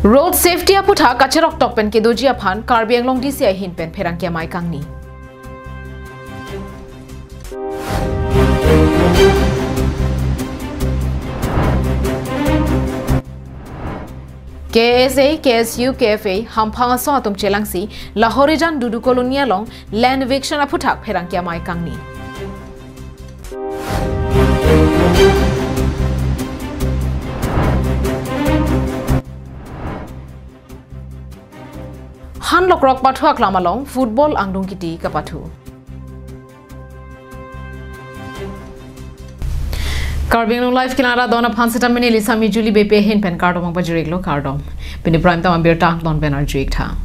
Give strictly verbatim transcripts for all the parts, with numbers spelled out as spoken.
Road safety aputhak kacheroktok pen kedoji aphan Karbi Anglong D C ahin pen pherangke amei kangni. K S A, K S U, K F A hamphang asong atum chelangsi Lahorijan Dudu Colony along land eviction aputhak pherangke amei kangni. Han Lokrok pathu aklam along football angdung kiti kapathu. Karbi Anglong Live kelang ra don aphan seta mene lisa mi Julie Beypi ahin pen kardom pajirlo, kardom. Pini prime time abirta angton pen arju-ik tha.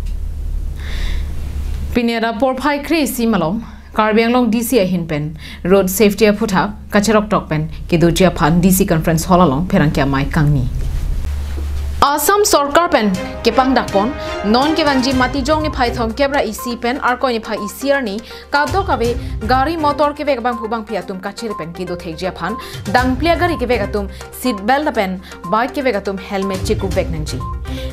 Pini ada porphai kre-isi malom Karbi Anglong D C ahin pen road safety aputhak kacheroktok pen kedoji aphan D C Conference Hall along pherangke amei kangni. Assam Sorkar pen kepangdakpon, non kevangji Matijong niphai thomkep ra isi pen Arkoi niphai isi arni kadokave gari motor kevek abangphu bangphi atum kachere pen kedo thekji aphan dangplia gari kevek atum seat belt lapen bike kevek atum helmet chekuvek nangji.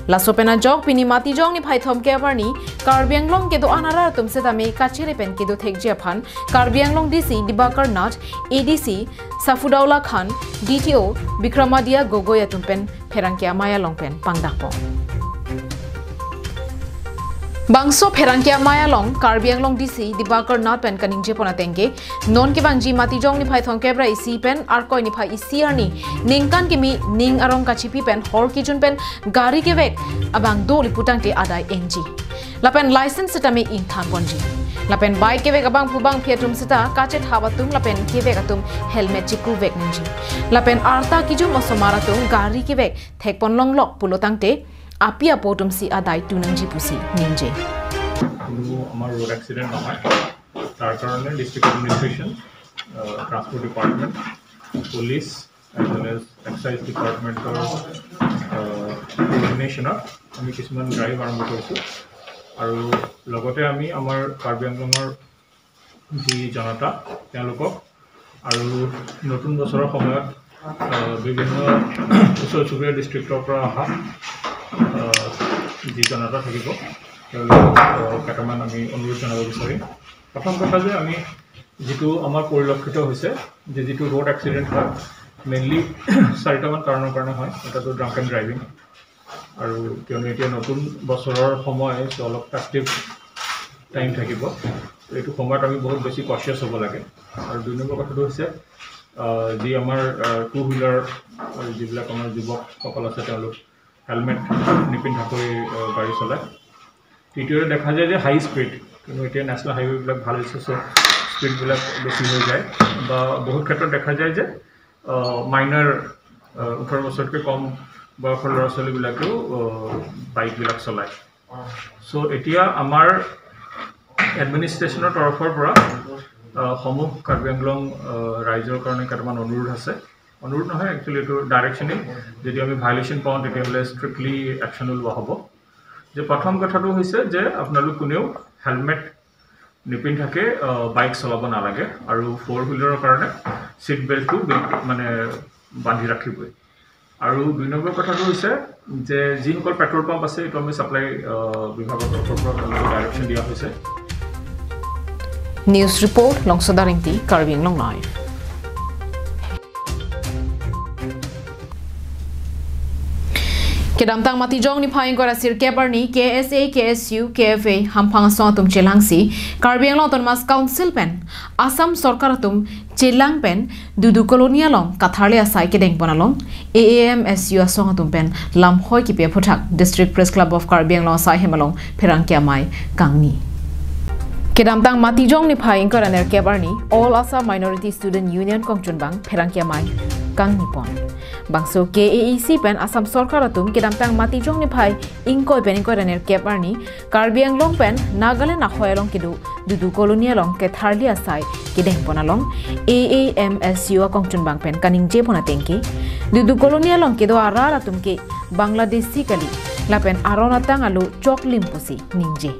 Laso pen ajok pini Matijong niphai thomkep arni Karbi Anglong kedo-an arat atum setame kachere pen kedo thekji aphan Karbi Anglong D C Dibakar Nath, A D C Safudaullah Khan, D T O Bikramadia Gogoi atum pen pherangke amei along pen pangdakpo. Bangso pherangke amei along Karbi Anglong D C Dibakar Nath pen kaningjepon atengke, non kevangji Matijong niphai thomkep ra isi pen Arkoi niphai isi arni ningkan kimi ning arong kachipi pen hor kejun pen gari kevek abang do liputangte adai enji. Lapen license setame ingthan ponji. Lapen bike kevek abangphu bangphi atum seta kachethap atum lapen kevek atum helmet chekuvek nangji. Lapen arta kejum osomar atum gari kevek thekpon longlok pulotangte api apo atum si adai tu nangji pusi ningje. কোনো আমাৰ road accident নহয়। তাৰ কাৰণে district administration, ah, transport department, police, as well as excise ডিপাৰ্টমেণ্টৰ, আহ, কোঅৰ্ডিনেশ্যনত আমি কিছুমান ড্ৰাইভ আৰম্ভ কৰিছোঁ। আৰু লগতে আমি আমাৰ কাৰ্বি আংলঙৰ যি জনতা, তেওঁলোকক আৰু নতুন বছৰৰ সময়ত, আহ, বিভিন্ন ওচৰ চুবুৰীয়া ডিষ্ট্ৰিক্টৰ পৰা অহা, আহ, যি জনতা থাকিব, তেওঁলোকক, আহ, কেইটামান আমি অনুৰোধ জনাব বিচাৰিম। প্ৰথম কথা যে আমি যিটো আমাৰ পৰিলক্ষিত হৈছে যে যিটো ৰোড এক্সিডেণ্ট হয়, মেইনলি চাৰিটামান কাৰণৰ কাৰণে হয়। এটাতো ড্ৰাংক এণ্ড ড্ৰাইভিং, আৰু কিয়নো এতিয়া নতুন বছৰৰ সময়, চ' অলপ ফেষ্টিভ টাইম থাকিব, চ' এইটো সময়ত আমি বহুত বেছি কচিয়াছ হ'ব লাগে। আৰু দুই নম্বৰ কথাটো হৈছে, আহ, যি আমাৰ, আহ, টু হুইলাৰ, আহ, যিবিলাক আমাৰ যুৱকসকল আছে, তেওঁলোক হেলমেট নিপিন্ধাকৈ, আহ, গাড়ী চলায়। তৃতীয়তে দেখা যায় যে হাই স্পীড, কিন্তু এতিয়া নেশ্যনেল হাইৱেবিলাক ভাল হৈছে, চ' স্পীডবিলাক বেছি হৈ যায়, বা বহুত ক্ষেত্ৰত দেখা যায় যে, আহ, মাইনাৰ, আহ, ওঠৰ বছৰতকৈ কম বয়সৰ ল'ৰা ছোৱালীবিলাকেও, আহ, বাইকবিলাক চলায়। চ' এতিয়া আমাৰ এডমিনিষ্ট্ৰেশ্যনৰ তৰফৰ পৰা, আহ, সমূহ কাৰ্বি আংলং, আহ, ৰাইজৰ কাৰণে কেইটামান অনুৰোধ আছে। অনুৰোধ নহয়, একচুৱেলি এইটো ডাইৰেকশ্যনেই। যদি আমি ভায়লেশ্যন পাওঁ, তেতিয়াহ'লে ষ্ট্ৰিক্টলি একশ্যনো লোৱা হ'ব। যে প্ৰথম কথাটো হৈছে যে আপোনালোক কোনেও হেলমেট নিপিন্ধাকে, আহ, বাইক চলাব নালাগে আৰু ফ'ৰ হুইলাৰৰ কাৰণে ছিট বেল্টটো বি-, মানে বান্ধি ৰাখিবই। আৰু দুই নম্বৰ কথাটো হৈছে যে যিসকল পেট্ৰল পাম্প আছে, এইটো আমি ছাপ্লাই, আহ, বিভাগৰ তৰফৰ পৰা তেওঁলোকক ডাইৰেকশ্যন দিয়া হৈছে। News report, Longso Daringti, Karbi Anglong Live. Kedamtang Matijong niphai ingkoi ra sirkep arni K S A, K S U, K F A hamphang asong atum chelangsi Karbi Anglong Autonomous Council pen Assam Sorkar atum chelang pen Dudu Colony along katharli asai kedengpon along A A M S U asong atum pen lamhoi kipi aphuthak District Press Club of Karbi Anglong asai hem along pherangke amei kangni. Kedamtang Matijong niphai ingkoi ra nerkep arni All Assam Minority Student Union kongchunbang pherangke amei kangnipon. Bangso K A A C pen Assam Sorkar atum kedamtang Matijong niphai ingkoi pen ingkoi ra nerkep arni Karbi Anglong pen Nagaland ahoi along kedo Dudu Colony along ketharli asai kedengpon along A A M S U akongchunbang pen kaningjepon atengke, Dudu Colony along kedo arat atum ke Bangladeshi kali, lapen aron atang alo choklim pusi ningje.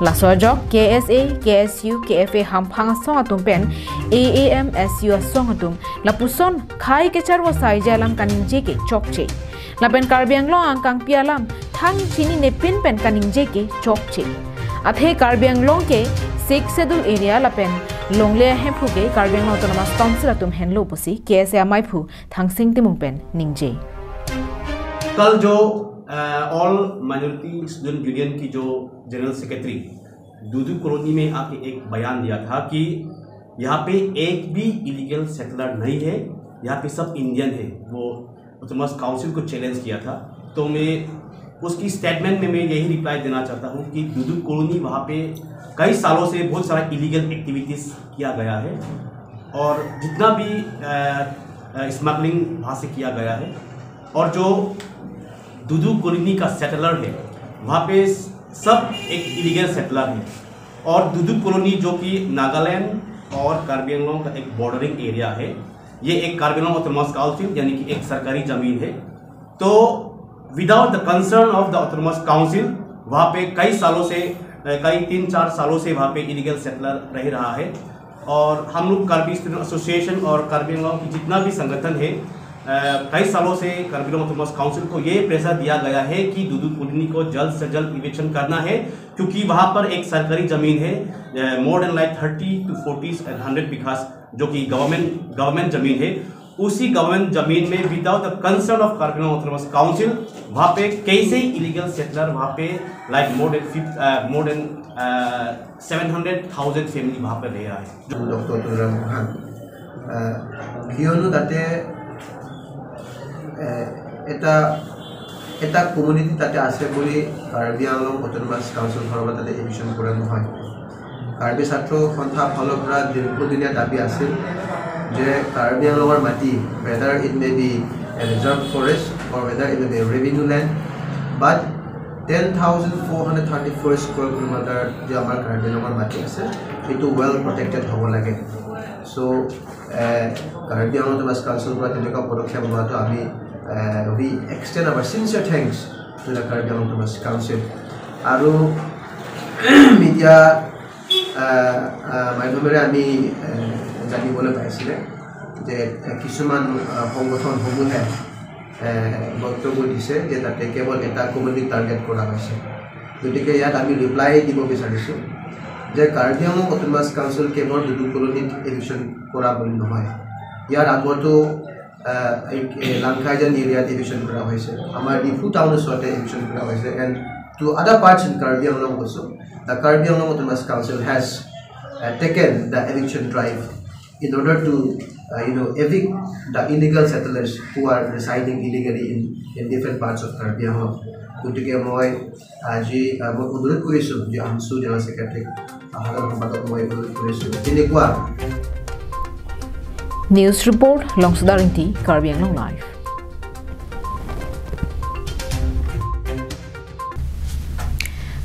Laso ajok K S A, K S U, K F A hamphang asong atum pen A A M S U asong atum lapuson khei kecharvo saiji alam kaningje ke chokche. Lapen Karbi Anglong angkangpi alam thang chinine pin pen kaningje ke chokche. Athe Karbi Anglong ke Sixth Schedule area lapen longle ahemphu ke Karbi Anglong Autonomous Council atum henlo pusi K S A amaiphu Thangsing Timung pen ningje. कल जो all minority student union की जो general secretary Dudu कॉलोनी में आके एक बयान दिया था कि यहाँ पे एक भी इलीगल सेटलर नहीं है, यहाँ पे सब इंडियन है, वो ऑटोनमस काउंसिल को चैलेंज किया था। तो मैं उसकी स्टेटमेंट में मैं यही रिप्लाई देना चाहता हूँ कि दुदू कॉलोनी वहाँ पे कई सालों से बहुत सारा इलीगल एक्टिविटीज किया गया है और जितना भी स्मगलिंग वहाँ से किया गया है और जो दुदू कॉलोनी का सेटलर है वहाँ पे सब एक इलीगल सेटलर है और दुदू कॉलोनी जो कि नागालैंड और कार्बी आंगलोंग का एक बॉर्डरिंग एरिया है। ये एक कार्बी आंगलोंग ऑटोनमस काउंसिल यानी कि एक सरकारी जमीन है। तो without the consent of the autonomous council वहाँ पे कई सालों से कई तीन चार सालों से वहाँ पे इलीगल सेटलर रह रहा है और हम लोग कार्बी स्टूडेंट एसोसिएशन और कार्बी आंगलोंग की जितना भी संगठन है कई सालों से कार्बी आंगलोंग ऑटोनमस काउंसिल को ये प्रेशर दिया गया है कि दुदू कॉलोनी को जल्द से जल्द इविक्शन करना है, क्योंकि वहाँ पर एक सरकारी जमीन है, more than like thirty two forty and hundred बीघास, जो कि गवर्नमेंट गवर्नमेंट जमीन है। उसी गवर्नमेंट जमीन में without the consent of Karbi Anglong autonomous council वहाँ पे कैसे इलीगल सेटलर वहाँ पे like more than more than seven hundred thousand family वहाँ पे रह रहा है। ডক্টৰ তুলৰাম গোহান। কিয়নো তাতে এটা এটা কমিউনিটি তাতে আছে বুলি কাৰ্বি আংলং অট'নমাছ কাউন্সিল ফালৰ পৰা তাতে এভিকশ্যন কৰা নহয়। কাৰ্বি ছাত্ৰ সন্থা ফালৰ পৰা দীৰ্ঘদিনীয়া দাবী আছিল যে কাৰ্বি আংলঙৰ মাটি, whether it may be a reserve forest or whether it may be a revenue land, but ten thousand four hundred thirty four square kilometer যে আমাৰ কাৰ্বি আংলঙৰ মাটি আছে, সেইটো ৱেল প্ৰটেক্টেড হ'ব লাগে। চ' কাৰ্বি আংলং অট'নমাছ কাউন্সিলৰ পৰা তেনেকুৱা পদক্ষেপ লোৱাটো আমি, we extend our sincere thanks to the Karbi Anglong Autonomous Council। আৰু মিডিয়া মাধ্যমেৰে আমি জানিবলৈ পাইছিলে যে কিছুমান সংগঠনসমূহে বক্তব্য দিছে যে তাতে কেৱল এটা কমিউনিটি টাৰ্গেট কৰা হৈছে। গতিকে ইয়াত আমি ৰিপ্লাই দিব বিচাৰিছোঁ যে কাৰ্বি আংলং অট'নমাছ কাউন্সিল কেৱল দুদু কলনীত এভিকশ্যন কৰা বুলি নহয়, ইয়াৰ আগতো লাংখাইজান এৰিয়াত এভিকশ্যন কৰা হৈছে, আমাৰ ডিফু টাউন ওচৰতে এভিকশ্যন কৰা হৈছে, and to other parts in Karbi Anglong also, the Karbi Anglong Autonomous Council has uh, taken the eviction drive in order to, uh, you know, evict the illegal settlers who are residing illegally in, in different parts of Karbi Anglong. গতিকে মই আজি মই অনুৰোধ কৰিছোঁ যে আমচু জেনেৰেল ছেক্ৰেটাৰীক, সাধাৰণ সম্পাদক মই অনুৰোধ কৰিছোঁ তেনেকুৱা। News report, Longsodar Ingti, Karbi Anglong Live.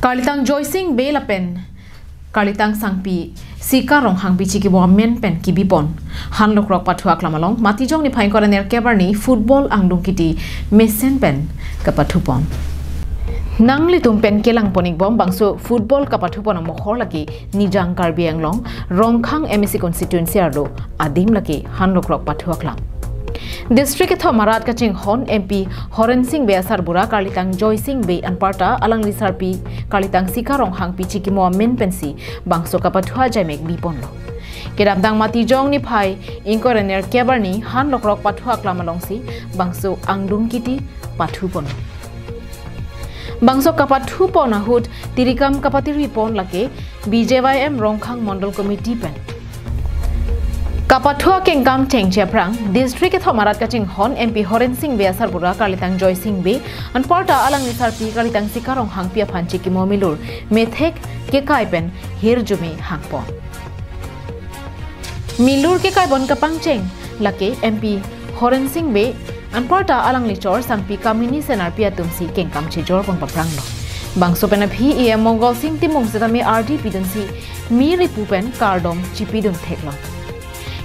Karlitang Joysing Bey lapen Karlitang Sangpi Sika Ronghangpi chikimo amen pen kibipon Hanlokrok Pathu Aklam along Matijong niphai ingkoi ra nerkep arni football angdung kiti mesen pen kapathupon. Nanglitum pen kelangpon ikbom bangso football kapathupon amokhor lake Nijang Karbi Anglong Rongkhang M A C constituency arlo adim lake Hanlokrok Pathu Aklam. District kethom arat kachinghon M P Horen Sing Bey asarbura Karlitang Joysing Bey anparta alangli sarpi Karlitang Sika Ronghangpi chikimo amen pensi bangso kapathu ajaimek biponlo. Kedamtang Matijong niphai ingkoi ra nerkep arni Hanlokrok Pathu Aklam alongsi bangso angdung kiti pathuponlo. Bangso kapathupon ahut tirikam kapatiripon lake B J Y M Rongkhang Mondol Committee pen. Kapathu akengkam chengche aphrang District kethom arat kachinghon M P Horen Sing Bey asarbura Karlitang Joysing Bey anparta alangli sarpi Karlitang Sika Ronghangpi aphan chikimo milur methek kekai pen hirjume hangpon. Milur kekaipon kapangcheng lake M P Horen Sing Bey anparta alangli chor Sangpi Kamini Senarpi atumsi kengkam chejorpon papranglo. Bangso pen aphi E M Mongol Sing Timung setame ardi pidunsi miri pu pen kardom chipidun theklo.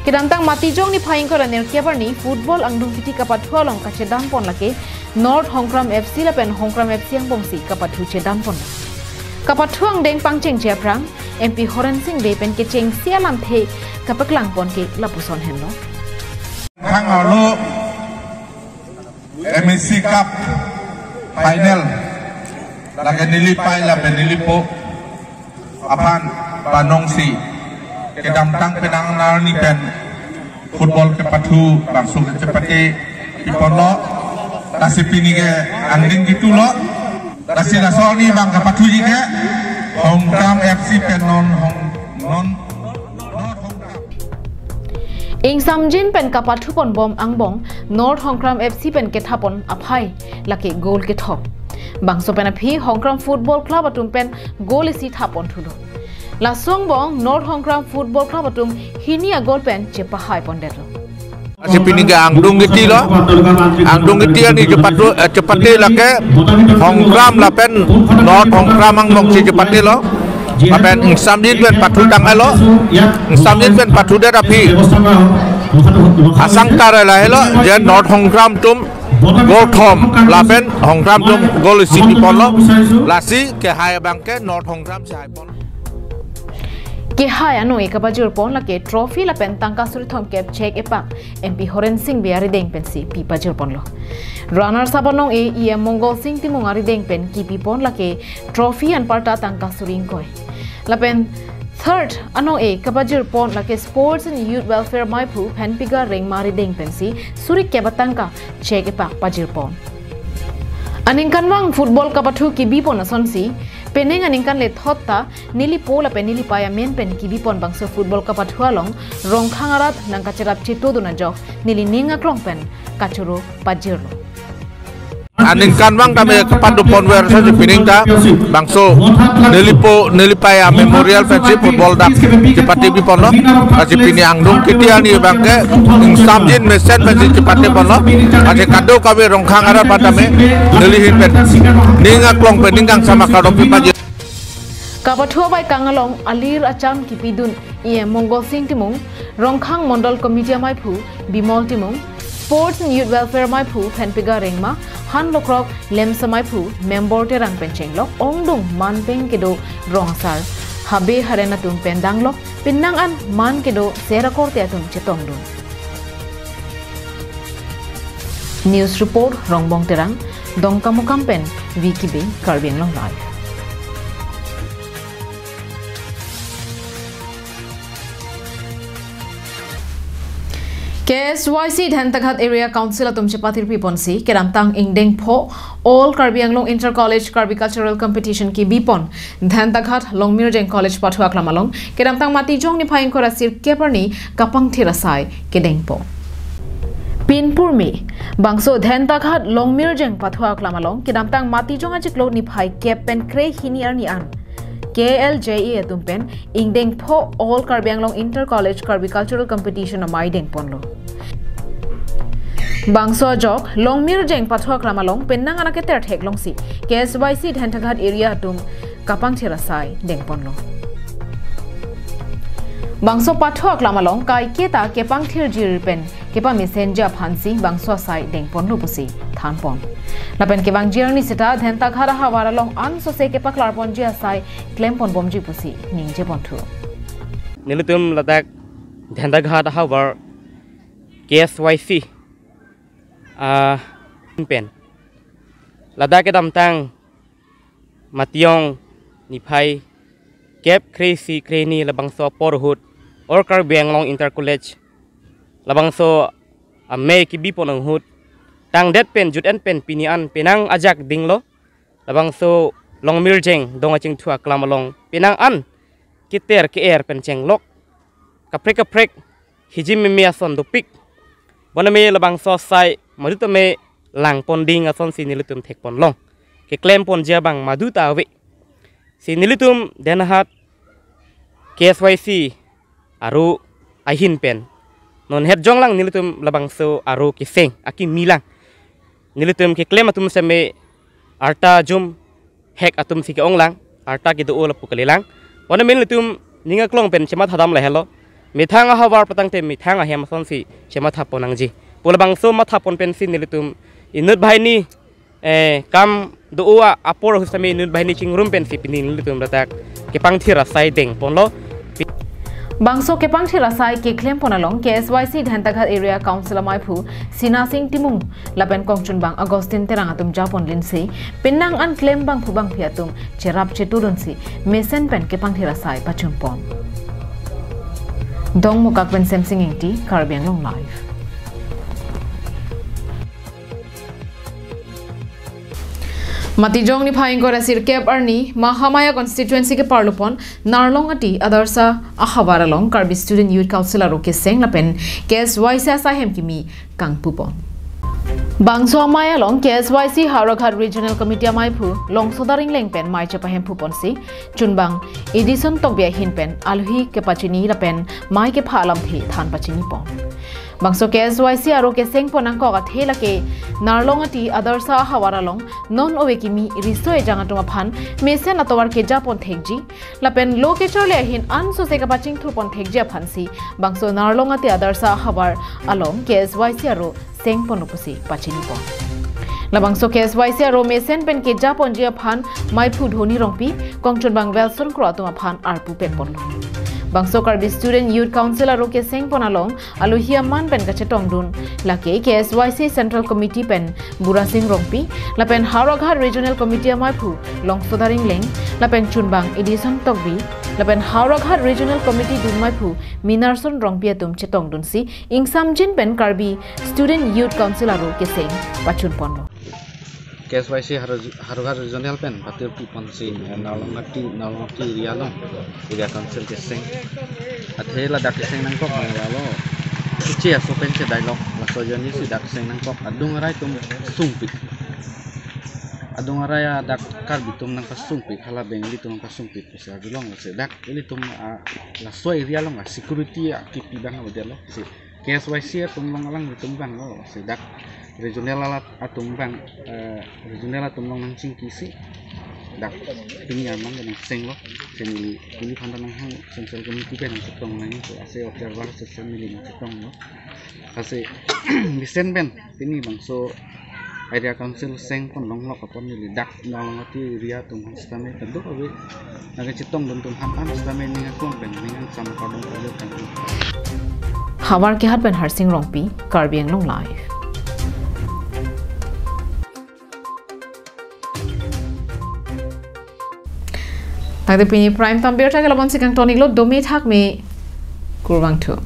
Kedamtang Matijong niphai ingkoi ra nerkep arni football angdung kiti kapathu along kachedam pon lake North Hongkram F C lapen Hongkram F C angbongsi kapathu chedam pon. Kapathu angdeng pangchengche aphrang M P Horen Sing Bey pen kechengsi alamthe kapaklang pon ke lapuson henlo. Hang arlo M A C Cup final Lake nelipei lapen nelipo aphan panongsi kedamtang penang arni pen football kepathu bangso kachepate piponlo. Lasi pini ke angdeng kitulo. Lasi laso arni bang kepathuji ke Hongkram F C pen non Hong non North Hongkram. Ingsamjin pen kapathu ponbom angbong North Hongkram F C pen kethapon aphai lake goal kethom. Bangso pen aphi Hongkram Football Club atum pen goal isi thapon thulo. Laso angbong North Hongkram Football Club atum hini a-goal pen chepahai pondetlo. Lasi pini ke angdeng kitilo. Angdeng kiti arni chepatu, eh, chepate lake Hongkram lapen North Hongkram angbongsi chepatelo. Lapen ingsamjin pen pathu tanglo. Ingsamjin pen pathudet aphi asang tare lahelo je North Hongkram atum goal thom lapen Hongkram atum goal isi piponlo. Lasi kehai abang ke North Hongkram si haipon. Kehai anong-e kapajirpon lake trophy lapen tangka suri thomkep chek epak M P Horen Sing Bey arideng pensi pipajirponlo. Runners up anong-e E M Mongol Sing Timung arideng pen kipipon lake trophy anparta tangka suri ingkoi. Lapen third anong-e kapajirpon lake Sports and Youth Welfare maiphu Phenpiga Rengma arideng pensi suri kep atangka chek epak pajirpon. Aningkanvang football kapathu kibipon asonsi, penang aningkan lethot ta nelipo lapen nelipei amen pen kibipon bangso football kapathu along Rongkhang arat nangkacherap chetodun ajok neli ning aklong pen kachoro pajirlo. Aningkanvang tame kepadopon ver sa si pining ta bangso nelipo nelipei a-memorial pensi football dak chepate piponlo. Lasi pini angdeng kiti arni abang ke ingsamjin mesen pensi chepate ponlo. Lasi kadokave Rongkhang arat aphan tame neli ahin pen ning aklong pen ning kangsam akardom pipajir. Kapathu abaikang along alir acham kipidun E M Mongol Sing Timung, Rongkhang Mondol Committee amaiphu Bimol Timung, Sports and Youth Welfare maiphu Phenpiga Rengma, han lokrok LAMPS amaiphu Membor Terang pen chenglok ongdung manpeng kedo rong asar, habe haren atum pen danglok penang an man kedo sera korte atum chetongdun. News report Rongbong Terang, Dongkamukam pen Vicky Bey, Karbi Anglong Live. K S Y C Dhentaghat Area Council atum chepathir piponsi kedamtang ingdeng pho All Karbi Anglong Inter College Karbi Cultural Competition kibipon Dhentaghat Longmirjeng College pathu aklam along kedamtang Matijong niphai ingkoi ra sirkep arni kapangthir asai kedengpo. Pinpurmi bangso Dhentaghat Longmirjeng pathu aklam along kedamtang Matijong achiklo niphai kep pen krehini arni an K L J A atum pen ingdeng pho All Karbi Anglong Inter College Karbi Cultural Competition amei dengponlo. Bangso ajok Longmirjeng pathu aklam along penang an aketer theklongsi K S Y C Dhentaghat area atum kapangthir asai dengponlo. Bangso pathu aklam along kaiketa kepangthirjir pen kepamesenji aphansi bangso asai dengponlo pusi thanpon. Lapen kevangji arni seta Dhentaghat ahavar along ansose kepaklarponji asai klemponbomji pusi ningjeponthu. Nelitum ladak Dhentaghat ahavar K S Y C a pen ladak kedamtang Matijong niphai kep kre-isi kre-hini labangso apor ahut All Karbi Anglong Inter College labangso amei kibipon ahut tangdet pen jut-en pen pini an penang ajak dinglo. Labangso Longmirjeng Dong Achingthu aklam along penang an keter ke-er pen chenglok kaprek kaprek hijim meme ason dopik. Bonta me labangso asai madu tame langpon ding asonsi nelitum thekponlong. Keklemponji abang madu ta ave. Si nelitum Dhentaghat K S Y C aro ahin pen non het jonglang nelitum labangso aro keseng akimi lang. Nelitum keklem atum seme arta jum hek atum si ke-onglang, arta kedo-o lapu kalilang. Bonta me nelitum ning aklong pen chematha dam lahelo. Methang ahavar patangte methang ahem asonsi chemathapon nangji pu labangso mathapon pensi nelitum inut banghini, eh, kam do-o a apor ahut seme inut banghini chingrum pensi pini nelitum ladak kepangthir asai dengponlo. Bangso kepangthir asai keklem pon along K S Y C Dhentaghat Area Council amaiphu Sina Sing Timung lapen kongchunbang Augustine Terang atum japon linse, penang an klem bangphu bangphi atum cherap chetudunsi mesen pen kepangthir asai pachun pon. Dongmukak pen Semsing Ingti, Karbi Anglong Live. Matijong niphai ingkoi ra sirkep arni Mahamaya constituency keparlupon Narlongati Adarsha ahavar along Karbi Student Youth Council aro keseng lapen K S Y C asaihem kimi kangpupon. Bangso amei along K S Y C Howraghat Regional Committee amaiphu Longsoda Ringleng pen mei chepahemphuponsi chunbang Edison Tokbi ahin pen alohi kepachini lapen mei kepha alamthe than pachinipon. Bangso K S Y C aro keseng pon nangkok athe lake Narlongati Adarsha ahavar along non ove kimi riso ejang atum aphan mesen atovar kejapon thekji lapen lo kecharli ahin ansose kapachingthurpon thekji aphansi bangso Narlongati Adarsha ahavar along K S Y C aro seng ponlo pusi pachinipon. Labangso K S Y C aro mesen pen kejaponji aphan meiphu Dhoni Rongpi, kongchunbang Welson Kro atum aphan arpu petponlo. Bangso Karbi Student Youth Council aro keseng pon along alohi aman pen kachetongdun lake K S Y C Central Committee pen Burasing Rongpi lapen Howraghat Regional Committee ameiphu Longsoda Ringleng lapen chunbang Edison Tokbi lapen Howraghat Regional Committee dun meiphu Minarson Rongpi atum chetongdunsi ingsamjin pen Karbi Student Youth Council aro keseng pachun ponlo. K S Y C Howraghat Regional pen patir pi ponsi Narlongati, Narlongati area along area council keseng. Athe ladak keseng nangkok bang lalo. Suchi aso pen si dialogue laso joni si dak keseng nangkok adung arai atum sungpik. Adung arai adak Karbi atum nangkasungpik, hala Bengali atum nangkasungpik pusi arjulong lasi dak ilitum, ah, laso area along, ah, security, ah, kipi bang avedetlo si K S Y C atum along alanglitum bang lo si dak regional alat atum bang, eh, regional atum along nangchingkisi dak pini amang nang senglo, seni pini phanta nanghang central committee pen nangchetong nang si ase observer si seni nangchetonglo. Lasi mesen pen pini bangso area council seng pon longlok apot neli dak Narlongati area atum aphan sitame kadokave nangkachetongdun atum aphan an sitame ning aklong pen ning angsam kardom kajok kan. Havar Kehat pen Harsing Rongpi, Karbi Anglong Live. Tangte pini prime time birta ke labangsi kangton-iklo, dome thakme, kurvangthu.